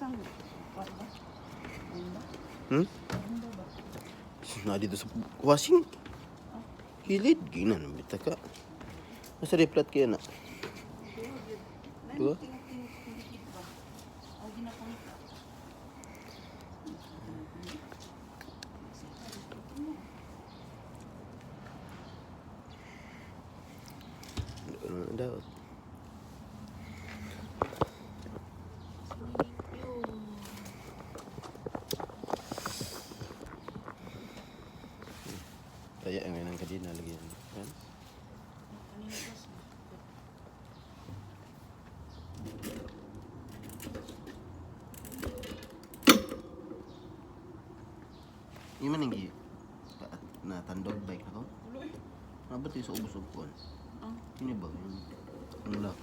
Asang kuwan ba? Ayun ba? Hmm? Ayun ba ba? Na dito sa washing. Kilid ginan bita ka. Nasa replat kaya na. Diba? Tingog-tingog ba? O ginapangita. Ano na daw? Kaya ang ng kadina lagi yan. Yan. Yung man ang na tandog bike na to. Mabot yung sa ubos-ubos. Ah. Kini ba? Yung ano lang.